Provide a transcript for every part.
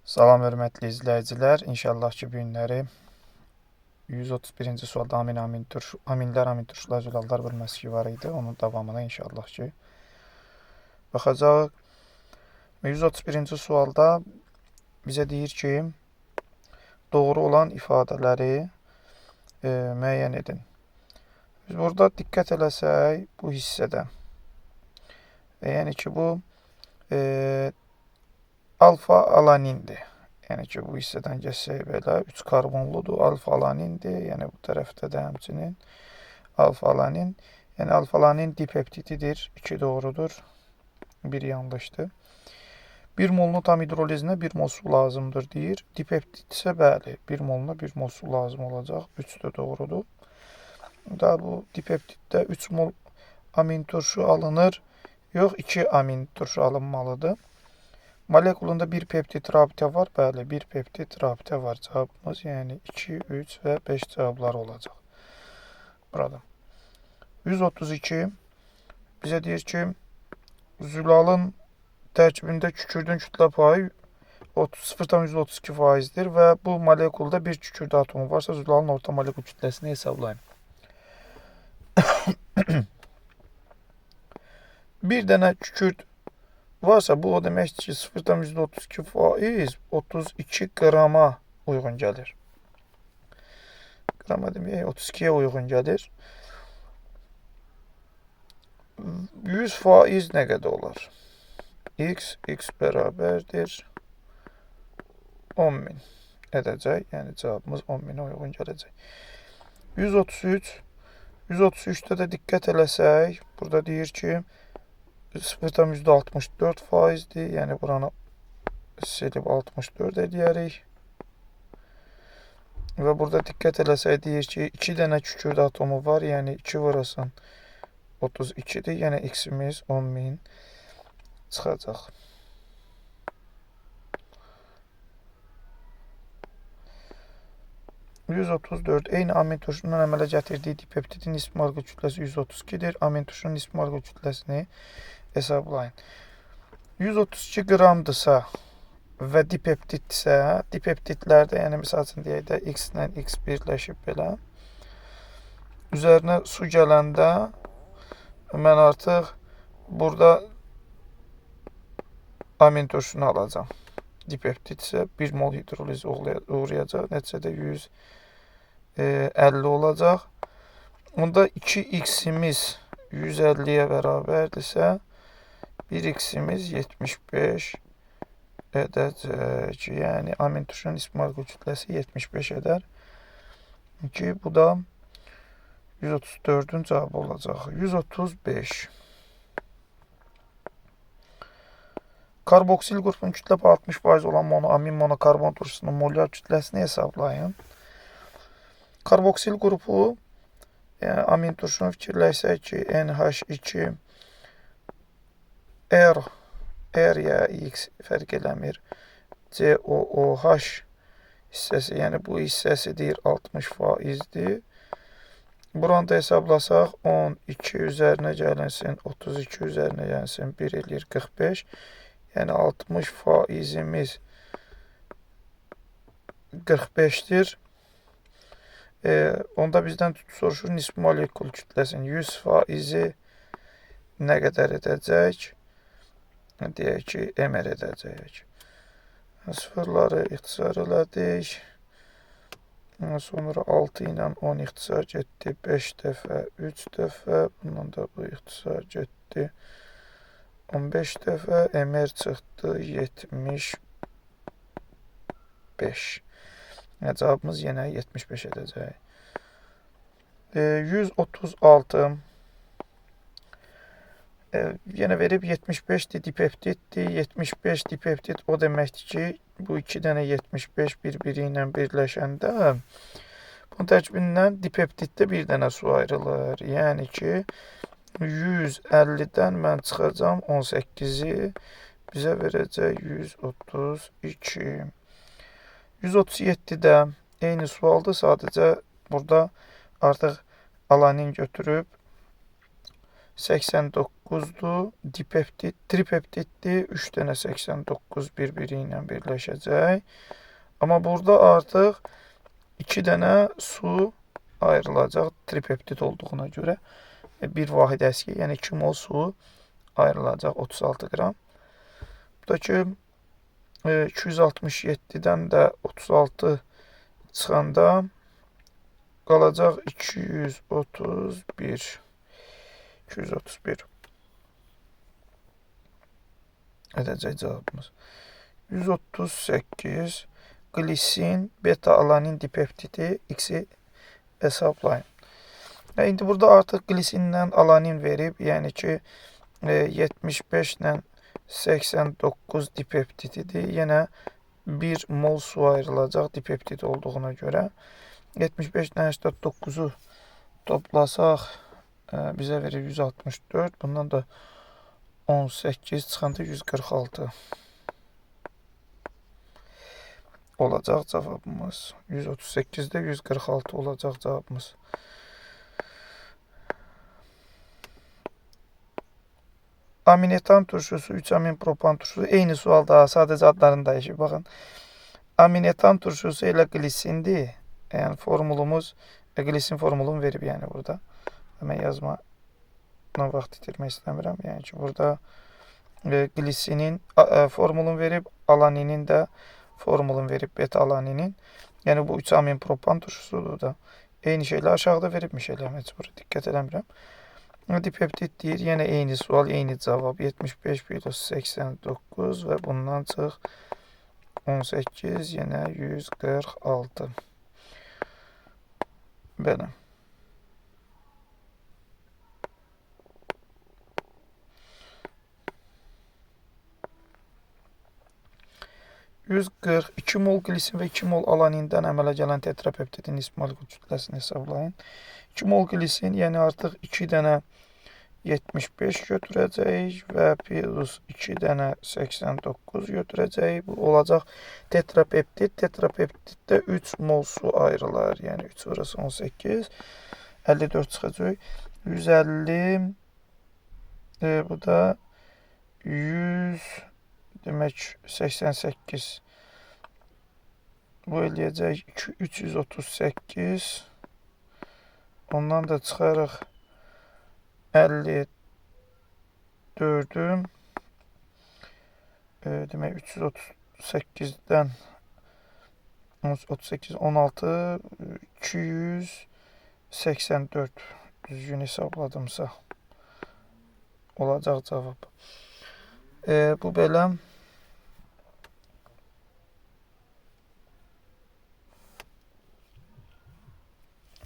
Salam hörmətli izləyicilər. İnşallah ki, bu günləri 131-ci sualda amin, amin turş, aminlər, amin turşular, zülallar bölməsi ki var idi. Onun davamına inşallah ki baxacağıq. 131-ci sualda bizə deyir ki, doğru olan ifadələri müəyyən edin. Biz burada diqqət eləsək bu hissədə, yəni ki, bu alfa alanindir. Yəni ki, bu hissədən gəzsək belə 3 karbonludur, alfa alanindir. Yəni bu tərəfdə də həmçinin alfa alanin. Yəni alfa alanin dipeptididir. 2 doğrudur, 1 yanlışdır. 1 molunu tam hidrolizinə 1 mol su lazımdır deyir. Dipeptid isə bəli, 1 moluna 1 mol su lazım olacaq. 3 də doğrudur. Daha bu dipeptiddə 3 mol amin turşu alınır. Yox, 2 amin turşu alınmalıdır. Molekulunda bir peptid rabitə var. Bəli, bir peptid rabitə var. Cavabımız yəni 2, 3 və 5 cavabları olacaq. Burada. 132 bizə deyir ki, zülalın tərkibində kükürdün kütlə payı 0,32%-dir və bu molekulda bir kükürd atomu varsa zülalın orta molekul kütləsini hesablayın. Bir dənə kükürd varsa bu o deməkdir ki, 0,32% 32 qrama uyğun gəlir. Qrama deməyək, 32-yə uyğun gəlir. 100% nə qədər olar? X, X bərabərdir 10.000 edəcək. Yəni cavabımız 10.000-ə uyğun gələcək. 133. 133-də də diqqət eləsək, burada deyir ki, 0,64%-dir. Yəni buranı silib 64 eləyərik. Və burada diqqət eləsək deyir ki, 2 dənə kükürd atomu var. Yəni 2 vurasan 32-dir. Yəni x-imiz 10.000 çıxacaq. 134. Eyni amin turşunun əmələ gətirdiyi dipeptidin nisbi molekul kütləsi 132-dir. Amin turşunun nisbi molekul kütləsini hesablayın. 132 qramdırsa və dipeptiddirsə, dipeptidlərdə, yəni misal üçün deyək də X ilə X birləşib belə, üzərinə su gələndə mən artıq burada amin turşunu alacağam. Dipeptid isə 1 mol hidroliz uğrayacaq. Nəticədə 150 olacaq. Onda 2x-imiz 150-yə bərabərdirsə, 1x-imiz 75 edəcək. Yəni amin turşunun nisbi molekul kütləsi 75 edər ki, bu da 134-ün cavabı olacaq. 135. Karboksil qrupunun kütlə payı 60% olan monoamin monokarbon turşusunun molyar kütləsini hesablayın. Karboksil qrupu, yəni amin turşunu fikirləşsək ki, NH2 R, R ya X fərq eləmir. COOH hissəsi, yəni bu hissəsi deyir 60%-dir. Buranı da hesablasaq 12 üzərinə gəlinsin, 32 üzərinə gəlinsin, 1 eləyir 45. Yəni 60%-imiz 45-dir. Onda bizdən soruşur nisbi molekul kütləsinin 100%-i nə qədər edəcək? Deyək ki, MR edəcək. Sıfırları ixtisar elədik. Sonra 6 ilə 10 ixtisar getdi. 5 dəfə, 3 dəfə. Bundan da bu ixtisar getdi. 15 dəfə. MR çıxdı 75. Yəni, cavabımız yenə 75 edəcək. 136. Yenə verib 75-dir, dipeptiddir. 75 dipeptid o deməkdir ki, bu iki dənə 75 bir-biri ilə birləşəndə bunun tərkibindən dipeptiddə bir dənə su ayrılır. Yəni ki, 150-dən mən çıxacam 18-i bizə verəcək 132. 137-də eyni sualdır. Sadəcə burada artıq alanin götürüb 89 89-dur. Dipeptid, tripeptiddir. 3 dənə 89 bir-biri ilə birləşəcək. Amma burada artıq 2 dənə su ayrılacaq tripeptid olduğuna görə. Bir vahid əski, yəni 2 mol su ayrılacaq 36 qram. Buradakı 267-dən də 36 çıxanda qalacaq 231. 231 edəcək cavabımız. 138 glisin, beta-alanin dipeptidi X-i hesablayın. İndi burada artıq glisinlə alanin verib, yəni ki 75 ilə 89 dipeptididir. Yenə 1 mol su ayrılacaq dipeptid olduğuna görə. 75 ilə 89-u toplasaq bizə verir 164. Bundan da 18 çıxanda 146 olacaq cavabımız. 138-də 146 olacaq cavabımız. Aminetan turşusu, 3-amin propan turşusu eyni sual daha, sadəcə adlarını dəyişir. Baxın, aminetan turşusu elə glisindir. Yəni formulumuz, glisin formulunu verib yəni burada. Mən yazma vaxt itirmək istəmirəm. Yəni ki, burada glisinin formulunu verib, alaninin də formulunu verib, beta-alaninin. Yəni bu 3-amin propan turşusudur da. Eyni şeylə aşağıda veribmiş elə, məcbur diqqət eləmirəm. Dipeptid deyir, yenə eyni sual, eyni cavab. 75 plus 89 və bundan çıx 18, yenə 146. Belə. ...142 mol glisin və 2 mol alanindən əmələ gələn tetrapeptidin molekul kütləsini hesablayın. 2 mol glisin, yəni artıq 2 dənə 75 götürəcəyik və plus 2 dənə 89 götürəcəyik. Bu olacaq tetrapeptid. Tetrapeptiddə 3 mol su ayrılar. Yəni 3 orası 18, 54 çıxacaq. 150, bu da 100, demək 88. Bu eləyəcək 338. Ondan da çıxarıq 54-ü. Demək 338-dən 38, 16, 284. Düzgün hesabladımsa olacaq cavab. Bu belə.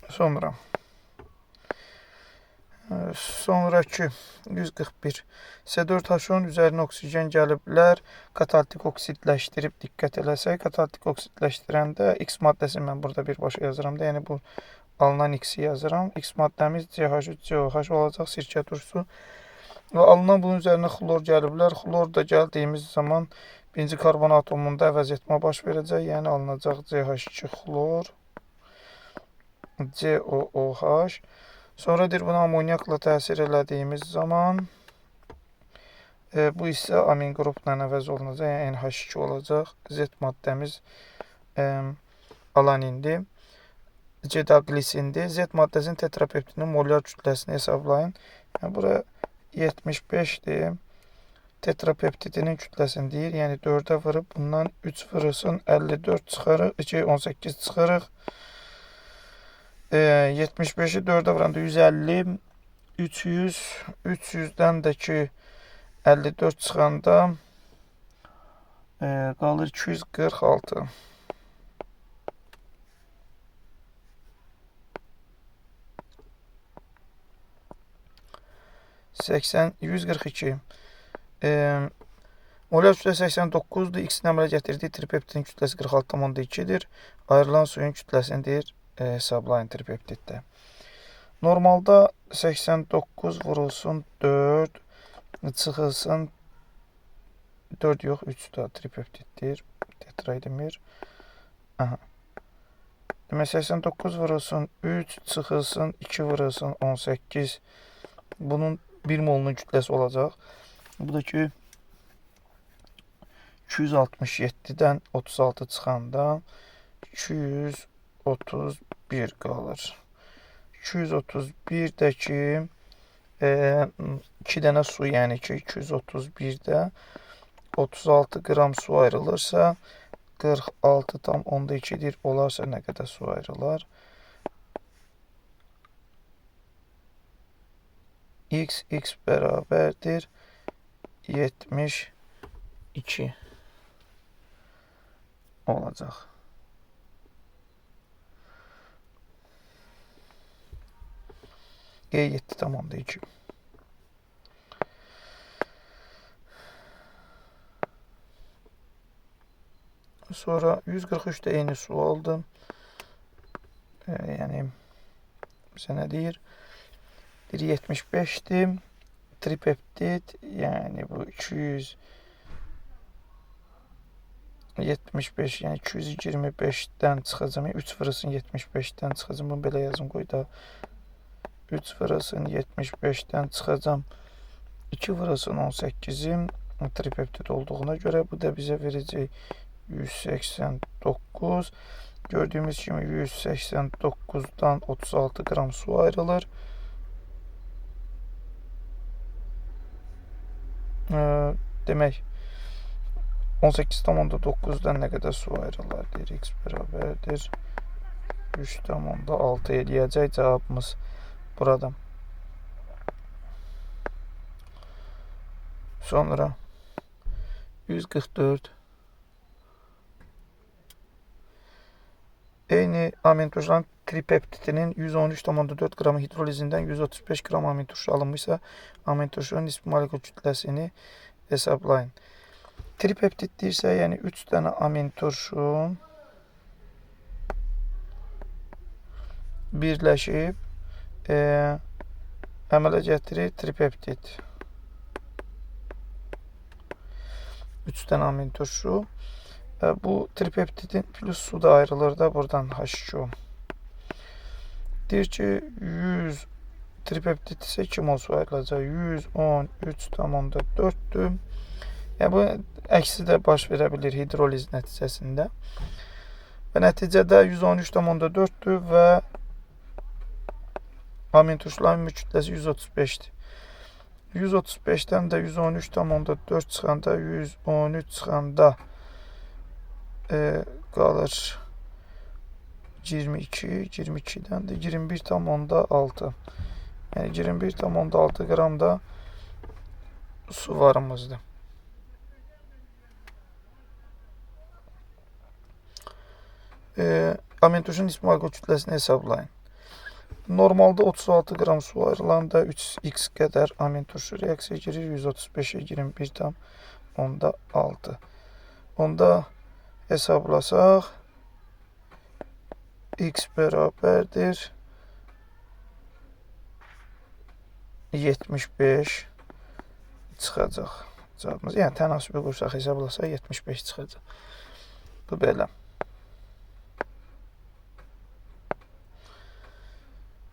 Sonra. Sonraki 141. C4H10 üzərinə oksigen gəliblər. Katalitik oksidləşdirib diqqət eləsək, katalitik oksidləşdirəndə X maddəsini mən burada birbaşa yazıram da, yəni bu alınan X-i yazıram. X maddəmiz CH3COH olacaq, sirkə turşusu. Və alınan bunun üzərinə xlor gəliblər. Xlor da gəldiyimiz zaman birinci karbon atomunda əvəz etmə baş verəcək. Yəni alınacaq CH2 xlor COOH. Sonra deyir, buna amonyakla təsir elədiyimiz zaman bu isə amin qrupla əvəz olunacaq, yəni NH2 olacaq. Z maddəmiz alanindir, C-glisindir. Z maddəsinin tetrapeptidinin molyar kütləsini hesablayın. Yəni, bura 75-dir. Tetrapeptidinin kütləsini deyir, yəni 4-ə vurub bundan 3 vurulsun, 54 çıxarıq, 18 çıxarıq. 75-i 4-ə vuranda 150, 300, 300-dən də ki 54 çıxanda qalır 246. 142. Molyar kütləsi 89-dur. X-in əmələ gətirdiyi tripeptidin kütləsi 46,2-dir. Ayrılan suyun kütləsini deyir, hesablayın tripeptiddə. Normalda 89 vurulsun 4, çıxılsın 4 yox, 3 da tripeptiddir. Tetraedimir. Aha. Demək 89 vurulsun 3, çıxılsın 2 vurulsun 18. Bunun 1 molunun kütləsi olacaq. Bu da ki 267-dən 36 çıxanda 231 qalır. 231-də ki 2 dənə su, yəni ki 231-də 36 qram su ayrılırsa 46,2-dir. Olarsa nə qədər su ayrılar? X, X bərabərdir 72 olacaq. G 7,2. Sonra 143-də eyni sualdır. Yəni bizə nə deyir? Deyir 75-dir. Tripeptid, yəni bu 275, yəni 225-dən çıxacam. 3 vurulsun 75-dən çıxacam. Bunu belə yazım, qoy da. 3 vurulsun 75-dən çıxacam. 2 vurulsun 18-in tripeptid olduğuna görə bu da bizə verəcək 189. Gördüyümüz kimi 189-dan 36 qram su ayrılır. Demək 18,9-dan nə qədər su ayrılar? Deyir, x bərabərdir 3,6 eləyəcək cavabımız burada. Sonra 144. Eyni aminturşuların tripeptidinin 113,4 qramı hidrolizindən 135 qram aminturşu alınmışsa, aminturşunun nisbi molekul kütləsini hesablayın. Tripeptid deyirsə, yəni 3 dənə aminturşu birləşib əmələ gətirir tripeptid. 3 dənə aminturşu. Bu tripeptidin plus su da ayrılır da buradan H2O. Deyir ki 100 tripeptid isə 2 mol su ayrılacaq. 113,4-dür. Yəni bu əksi də baş verə bilir hidroliz nəticəsində. Və nəticədə 113,4-dür və aminturşuların ümumi kütləsi 135-dir. 135-dən də 113,4 çıxanda 113 çıxanda qalır 22, 22-dən də 21,6. Yəni 21,6 qram da su varımızdır. Aminturşunun nisbi molekul kütləsini hesablayın. Normalda 36 qram su ayrılanda 3x qədər aminturşu reaksiya girir. 135-ə 21,6. Onda hesablasaq x bərabərdir 75 çıxacaq cavabımız. Yəni tənasübü qursaq hesablasaq 75 çıxacaq. Bu belə.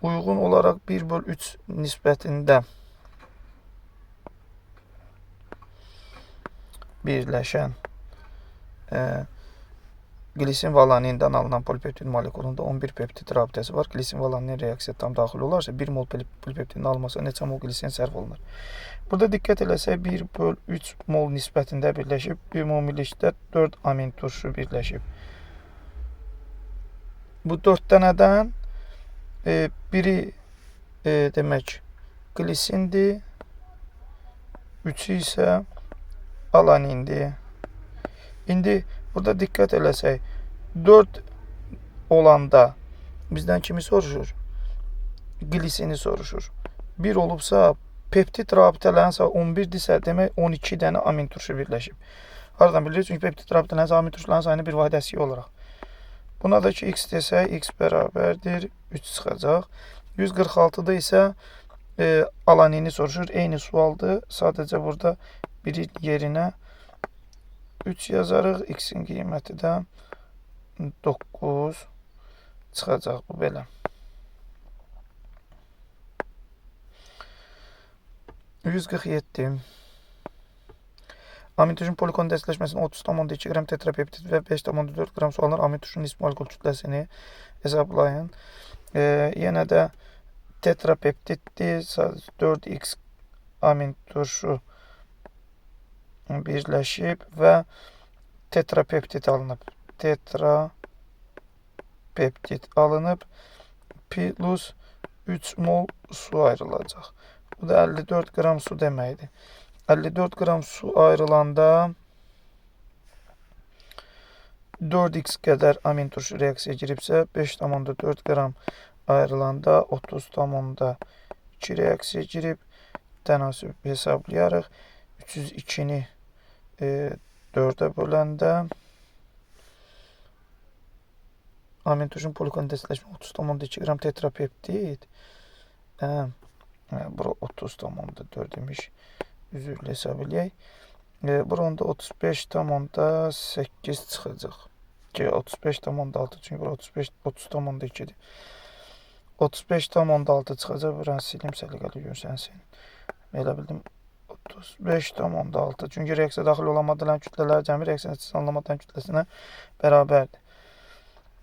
Uyğun olaraq 1/3 nisbətində birləşən glisin və alanindən alınan polipeptid molekulunda 11 peptid rabitəsi var. Glisin və alanin reaksiya tam daxil olarsa 1 mol polipeptidin alınması neçə mol glisin sərf olunur? Burada diqqət eləsək 1/3 mol nisbətində birləşib, ümumilikdə 4 amin turşu birləşib. Bu 4 dənədən biri demək glisindir, 3-ü isə alanindir. İndi burada diqqət eləsək, 4 olanda bizdən kimi soruşur? Glisini soruşur. 1 olubsa, peptid rabitələrin sayı 11-dirsə, demək 12 dənə amin turşu birləşib. Hardan bilirik? Çünki peptid rabitələrin sayı amin turşuların sayını bir vahid əskiyi olaraq. Buna da ki, x desək, x bərabərdir, 3 çıxacaq. 146-da isə alanini soruşur. Eyni sualdır. Sadəcə burada biri yerinə 3 yazarıq. X-in qiyməti də 9 çıxacaq. Bu belə. 147. Amin turşunun polikondensləşməsində 30,2 qram tetrapeptid və 5,4 qram su alınır. Amin turşunun nisbi molekul kütləsini hesablayın. Yenə də tetrapeptiddir. 4x amin turşu birləşib və tetrapeptid alınıb. Tetrapeptid alınıb. Plus 3 mol su ayrılacaq. Bu da 54 qram su deməkdir. 54 qram su ayrılanda 4x qədər amin turşu reaksiya giribsə, 5,4 qram ayrılanda 30,2 reaksiya girib. Tənasüb hesablayarıq. 302-ni 4-ə böləndə amin turşunun polikondensləşmə 30,2 qram tetrapeptid. Bura 30,4 imiş. Üzürlə hesab eləyək. Bura onda 35,8 çıxacaq. Ki 35,6, çünki bura 30,2-dir. 35,6 çıxacaq. Buranı silim, səliqəli görsənsin. Elə bildim 35,6. Çünki reaksiya daxil olan maddələrin kütlələri cəmi reaksiya nəticəsində alınan maddələrin kütləsinə bərabərdir.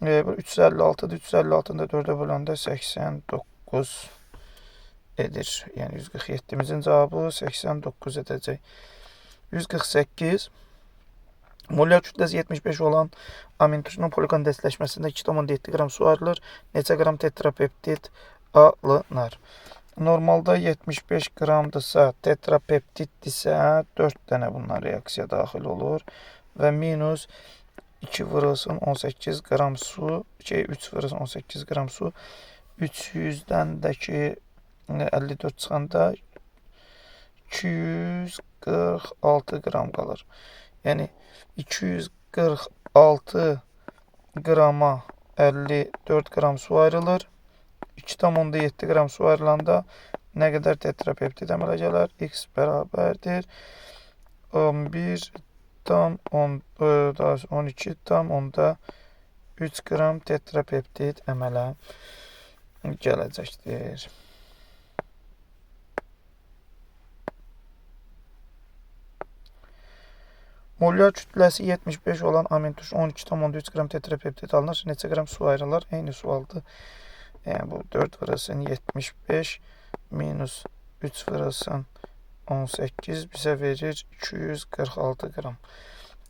Bu 356-dır. 356-nı da 4-ə böləndə 89 edir. Yəni 147-mizin cavabı 89 edəcək. 148. Molyar kütləsi 75 olan amin turşunun polikondensləşməsində 2,7 qram su ayrılır. Neçə qram tetrapeptid alınır? Normalda 75 qramdırsa, tetrapeptiddirsə 4 dənə bundan reaksiya daxil olur və minus 2 vurulsun 18 qram su, 3 vurulsun 18 qram su, 300-dən də ki 54 çıxanda 246 qram qalır. Yəni 246 qrama 54 qram su ayrılır. 2,7 qram su ayrılanda nə qədər tetrapeptid əmələ gələr? X bərabərdir 12,3 qram tetrapeptid əmələ gələcəkdir. Molyar kütləsi 75 olan amin turşu 12,3 qram tetrapeptid alınır. Neçə qram su ayrılır? Eyni sualdır. Yəni bu 4 vurulsun 75 minus 3 vurulsun 18 bizə verir 246 qram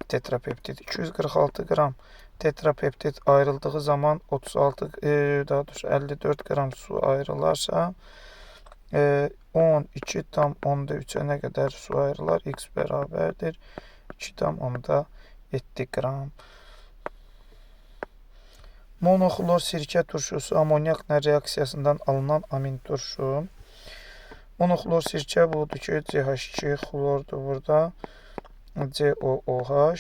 tetrapeptid. 246 qram tetrapeptid ayrıldığı zaman 36, daha doğrusu 54 qram su ayrılarsa 12,3-ə nə qədər su ayrılar? X bərabərdir 2,7 qram. Monoxlor sirkə turşusu amonyakla reaksiyasından alınan amin turşu. Monoxlor sirkə budur ki, CH2 xlordur burada. COOH.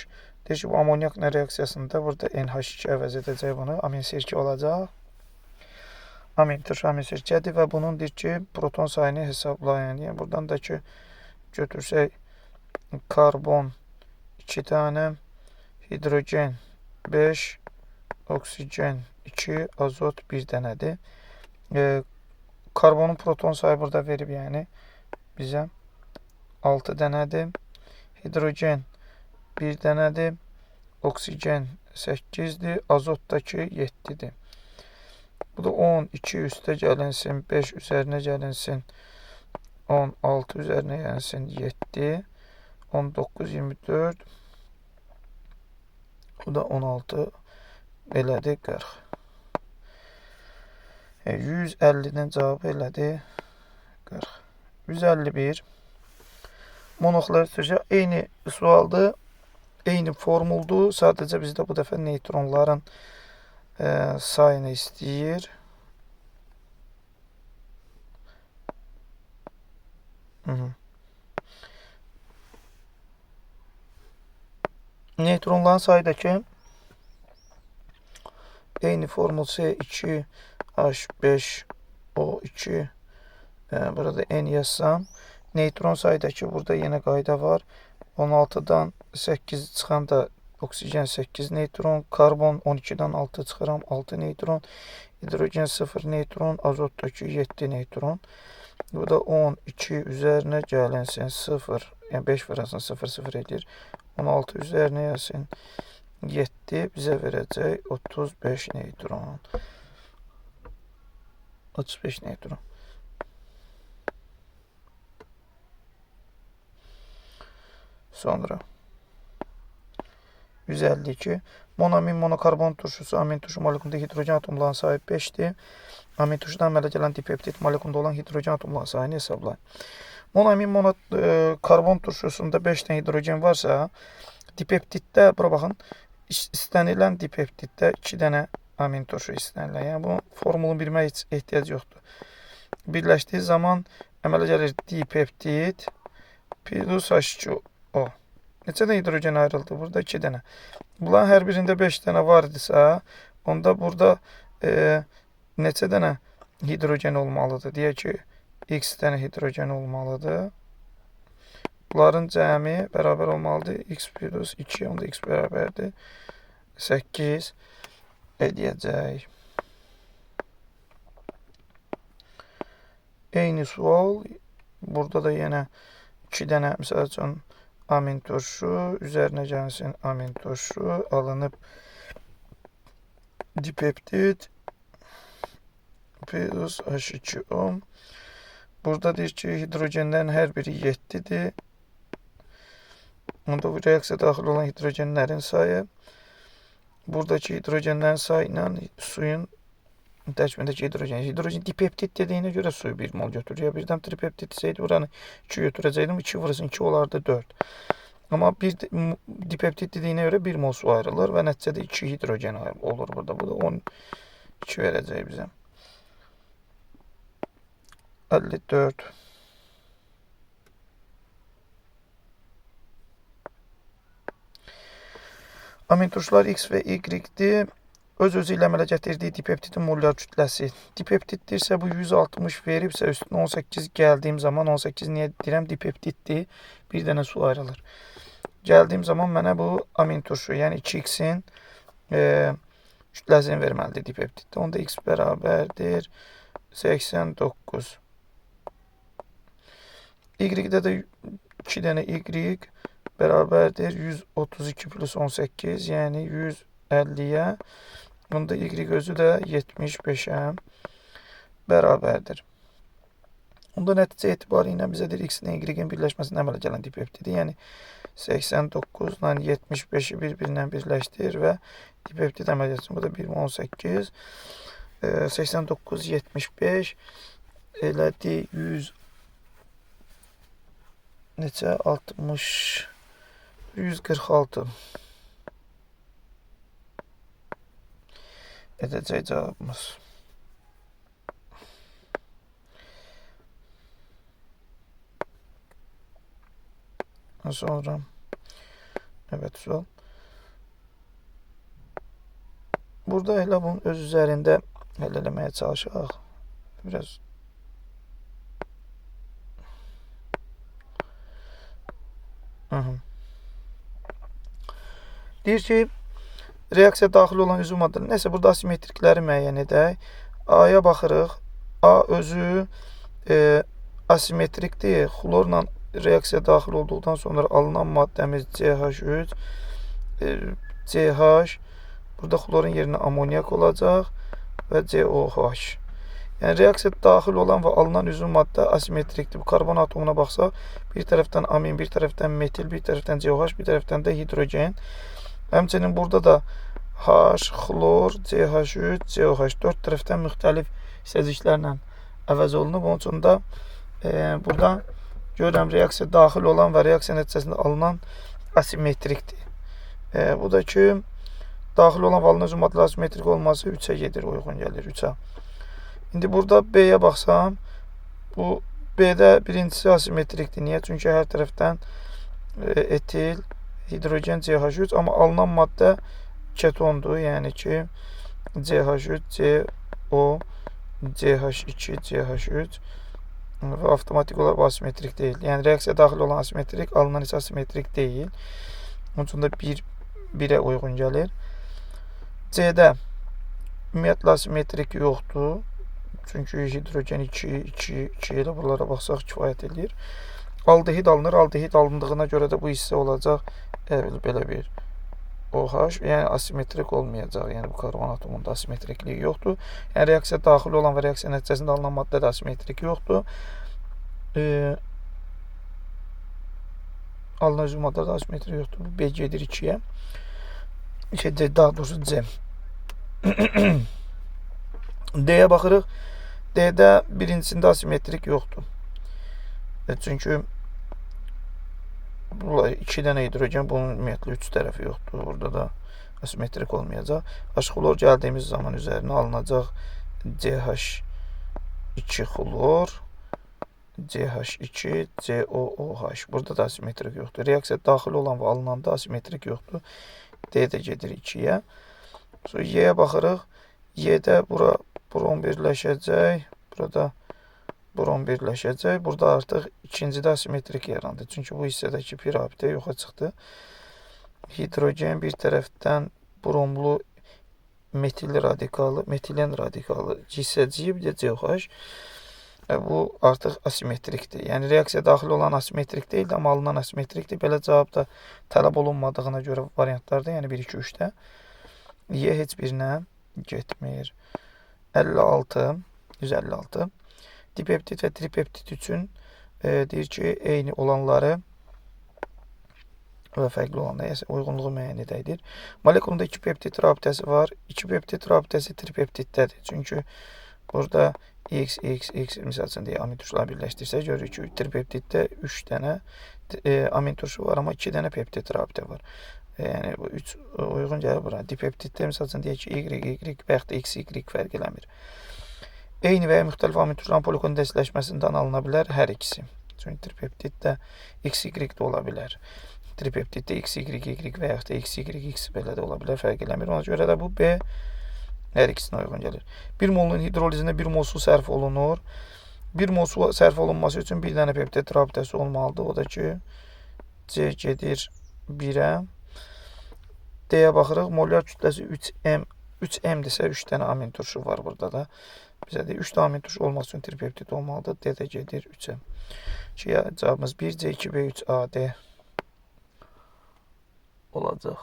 Deyir ki, bu amonyakla reaksiyasında burada NH2 əvəz edəcək bunu. Amin sirkə olacaq. Amin turşu amin sirkədir və bunun deyir ki, proton sayını hesablayın. Yəni buradan da ki, götürsək karbon 2 dənə, hidrogen 5, oksigen 2, azot 1 dənədir. Karbonun proton sayı burada verib, yəni bizə 6 dənədir. Hidrogen 1 dənədir. Oksigen 8-dir. Azot da ki 7-dir. Bu da 12 üstə gəlinsin, 5 üzərinə gəlinsin, 16 üzərinə gəlinsin, 7, 19, 24, bu da 16, elədi 40. 150-nin cavabı elədi 40. 151. Monoxlor sirkə eyni sualdır, eyni formuldur. Sadəcə bizdə bu dəfə neytronların sayını istəyir. Neytronların sayı da ki eyni formul C2H5O2, burada N yazsam. Neytron sayıdakı burada yenə qayda var. 16-dan 8 çıxanda oksigen 8 neytron, karbon 12-dan 6 çıxıram 6 neytron, hidrogen 0 neytron, azotdakı 7 neytron. Bu da 12 üzərinə gəlinsin 0, yəni 5 vurasın 0, 0 edir. 16 üzərinə gəlsin 7 bizə verəcək 35 neytron. 35 neytron. Sonra 152. Monoamin monokarbon turşusu amin turşu molekulunda hidrogen atomlarının sayı 5-dir. Amin turşudan əmələ gələn dipeptid molekulunda olan hidrogen atomlarının sayını hesablayın. Monoamin monokarbon turşusunda 5 dənə hidrogen varsa, dipeptiddə, bura baxın, istənilən dipeptiddə 2 dənə amin turşu istənilən. Yəni, bu formulunu bilməyə heç ehtiyac yoxdur. Birləşdiyi zaman əmələ gəlir dipeptid plus H2O. Neçə dənə hidrogen ayrıldı? Burada 2 dənə. Bunların hər birində 5 dənə var idisə, onda burada neçə dənə hidrogen olmalıdır? Deyək ki, x dənə hidrogen olmalıdır. Bunların cəmi bərabər olmalıdır. X plus 2, onda x bərabərdir. 8 edəcək. Eyni sual. Burada da yenə 2 dənə, məsəl üçün, amin turşu, üzərinə gəlsin amin turşu, alınıb dipeptid plus H2O. Burada deyir ki, hidrogenlərin hər biri 7-dir. Onda bu reaksiya daxil olan hidrogenlərin sayı, buradakı hidrogenlərin sayı ilə suyun tərkibindəki hidrogen. Hidrogen dipeptid dediyinə görə suyu 1 mol götürür. Ya birdən tripeptid deseydi buranı 2 götürəcəkdim. 2 vurursun 2 olardı 4. Amma bir dipeptid dediyinə görə 1 mol su ayrılır və nəticədə 2 hidrogen olur burada. Bu da 12 verəcək bizə. 54. Amin turşular X və Y-dir. Öz-özü ilə əmələ gətirdiyi dipeptidin molyar kütləsi. Dipeptiddirsə bu 160 veribsə üstünə 18 gəldiyim zaman 18 niyə deyirəm dipeptiddir. Bir dənə su ayrılır. Gəldiyim zaman mənə bu amin turşu, yəni 2x-in kütləsini verməlidir dipeptiddə. Onda x bərabərdir 89. Y-də də 2 dənə Y bərabərdir 132 plus 18, yəni 150-yə. Bunda Y özü də 75-ə bərabərdir. Onda nəticə etibarı ilə bizə deyir X ilə Y-in birləşməsində əmələ gələn dipeptidir. Yəni 89 ilə 75-i bir-birinə birləşdirir və dipeptid əmələ gəlsin. Bu da 1,18. 89, 75 elədi 100 neçə? 60 146 edəcək cavabımız. Sonra evet sual. Burada elə bunun öz üzərində həll eləməyə çalışaq. Biraz Deyir ki, reaksiya daxil olan üzv maddələr. Nəysə, burada asimetrikləri müəyyən edək. A-ya baxırıq. A özü asimetrikdir. Xlorla reaksiya daxil olduqdan sonra alınan maddəmiz CH3, CH, burada xlorun yerinə amonyak olacaq və COH. Yəni, reaksiya daxil olan və alınan üzv maddə asimetrikdir. Bu karbon atomuna baxsaq, bir tərəfdən amin, bir tərəfdən metil, bir tərəfdən COH, bir tərəfdən də hidrogen. Həmçinin burada da H, xlor, CH3, COH 4 tərəfdən müxtəlif hissəciklərlə əvəz olunub. Onun üçün də burada görürəm reaksiya daxil olan və reaksiya nəticəsində alınan asimetrikdir. Bu da ki, daxil olan və alınan üzv maddələr asimetrik olması 3-ə gedir, uyğun gəlir 3-ə. İndi burada B-yə baxsam, bu B-də birincisi asimetrikdir. Niyə? Çünki hər tərəfdən etil, hidrogen CH3, amma alınan maddə ketondur. Yəni ki, CH3, CO, CH2, CH3 və avtomatik olaraq asimetrik deyil. Yəni reaksiya daxil olan asimetrik, alınan isə asimetrik deyil. Onun üçün də 1-ə uyğun gəlir. C-də ümumiyyətlə asimetrik yoxdur. Çünki hidrogen 2, 2, 2 elə buralara baxsaq kifayət eləyir. Aldehid alınır. Aldehid alındığına görə də bu hissə olacaq belə bir OH, yəni asimetrik olmayacaq. Yəni bu karbon atomunda asimetrikliyi yoxdur. Yəni reaksiya daxil olan və reaksiya nəticəsində alınan maddə də asimetrik yoxdur. Alınan üzv maddə də asimetrik yoxdur. Bu B gedir 2-yə. Daha doğrusu C. D-yə baxırıq. D-də birincisində asimetrik yoxdur. Çünki 2 dənə hidrogen, bunun ümumiyyətlə 3 tərəfi yoxdur. Burada da asimetrik olmayacaq. H-xlor gəldiyimiz zaman üzərinə alınacaq CH2 xlor, CH2, COOH. Burada da asimetrik yoxdur. Reaksiya daxil olan və alınanda asimetrik yoxdur. D də gedir 2-yə. Sonra Y-yə baxırıq. Y-də bura brom birləşəcək. Burada brom birləşəcək. Burada artıq ikincidə asimetrik yarandı. Çünki bu hissədəki pi rabitə yoxa çıxdı. Hidrogen bir tərəfdən bromlu metil radikalı, metilen radikalı hissəciyi, bir də COH. Bu artıq asimetrikdir. Yəni reaksiya daxil olan asimetrik deyildi, amma alınan asimetrikdir. Belə cavab da tələb olunmadığına görə variantlarda, yəni 1, 2, 3-də Y heç birinə getmir. 56, 156. Dipeptid və tripeptid üçün deyir ki, eyni olanları və fərqli olanları, yəni uyğunluğu müəyyən edəkdir. Molekulunda 2 peptid rabitəsi var. 2 peptid rabitəsi tripeptiddədir. Çünki burada X, X, X misal üçün deyə amin turşuları birləşdirsək, görürük ki, tripeptiddə 3 dənə amin turşu var, amma 2 dənə peptid rabitə var. Yəni bu 3 uyğun gəlir bura. Dipeptiddə misal üçün deyək ki, Y, Y və yaxud da X, Y fərq eləmir. Eyni və ya müxtəlif amin turşuların polikondensləşməsindən alına bilər hər ikisi. Çünki tripeptid də X, Y də ola bilər. Tripeptiddə X, Y, Y və yaxud da X, Y, X belə də ola bilər, fərq eləmir. Ona görə də bu B hər ikisinə uyğun gəlir. 1 molun hidrolizində 1 mol su sərf olunur. 1 mol su sərf olunması üçün bir dənə peptid rabitəsi olmalıdır. O da ki, C gedir 1-ə. D-yə baxırıq. Molyar kütləsi 3M. 3M-dirsə 3 dənə amin turşu var burada da. Bizə deyir, 3 dənə amin turşu olmaq üçün tripeptid olmalıdır. D də gedir 3-ə. Cavabımız 1, C, 2, B, 3, A, D olacaq.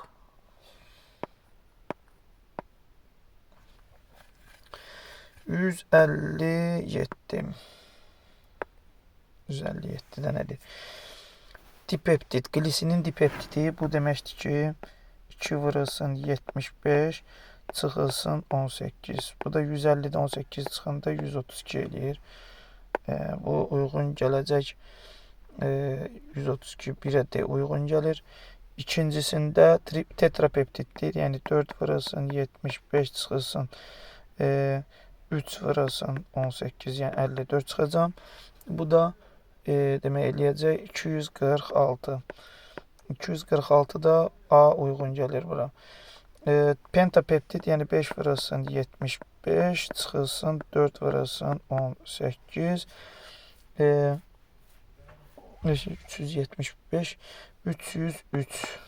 157. 157-də nədir? Dipeptid, qlisinin dipeptidi bu deməkdir ki, 2 vurulsun 75 çıxılsın 18. Bu da 150-də 18 çıxanda 132 eləyir. Bu uyğun gələcək. 132 1-ə D uyğun gəlir. İkincisində tetrapeptiddir. Yəni 4 vurulsun 75 çıxılsın 3 vurulsun 18, yəni 54 çıxacam. Bu da demək eləyəcək 246. 246 da A uyğun gəlir bura. Pentapeptid, yəni 5 vurulsun 75 çıxılsın 4 vurulsun 18. 375, 303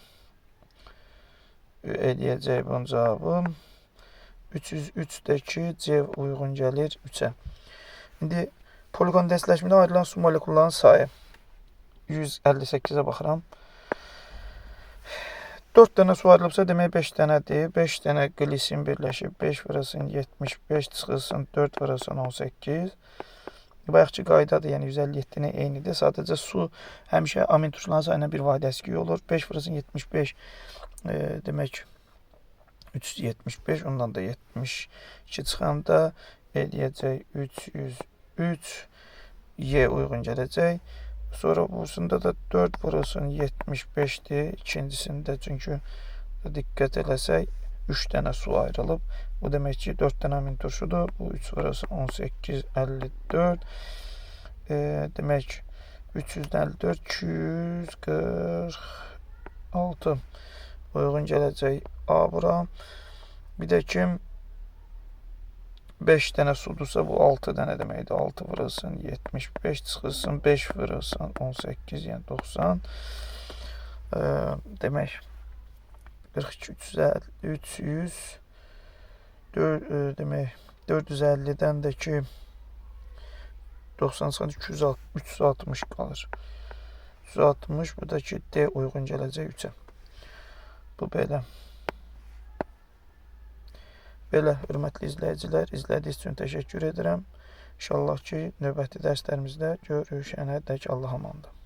eləyəcək bunun cavabı. 303-dəki C uyğun gəlir 3-ə. İndi polikondensləşmədə ayrılan su molekullarının sayı 158-ə baxıram. 4 dənə su ayrılıbsa, demək 5 dənədir. 5 dənə qlisin birləşib 5 vurulsun 75 çıxılsın 4 vurulsun 18. Bayaqki qaydadır, yəni 157-nə eynidir. Sadəcə su həmişə amin turşuların sayına bir vahid əskiyi olur. 5 vurulsun 75 demək 375, ondan da 72 çıxanda eləyəcək 303, Y uyğun gələcək. Sonra bursunda da 4 vurulsun 75-dir. İkincisində çünki diqqət eləsək 3 dənə su ayrılıb. Bu demək ki 4 dənə amin turşudur. Bu 3 vurulsun 18, 54. Demək 354, 246 uyğun gələcək A bura. Bir də ki 5 dənə sudursa bu 6 dənə deməkdir. 6 vurulsun 75 çıxılsın 5 vurulsun 18, yəni 90. Demək 42, 300, 4, demək 450-dən də ki 90 çıxanda 260, 360 qalır. 360, bu da ki D uyğun gələcək 3-ə. Bu belə. Belə, hörmətli izləyicilər, izlədiyiniz üçün təşəkkür edirəm. İnşallah ki, növbəti dərslərimizdə görüşənə dək Allah'a amandır.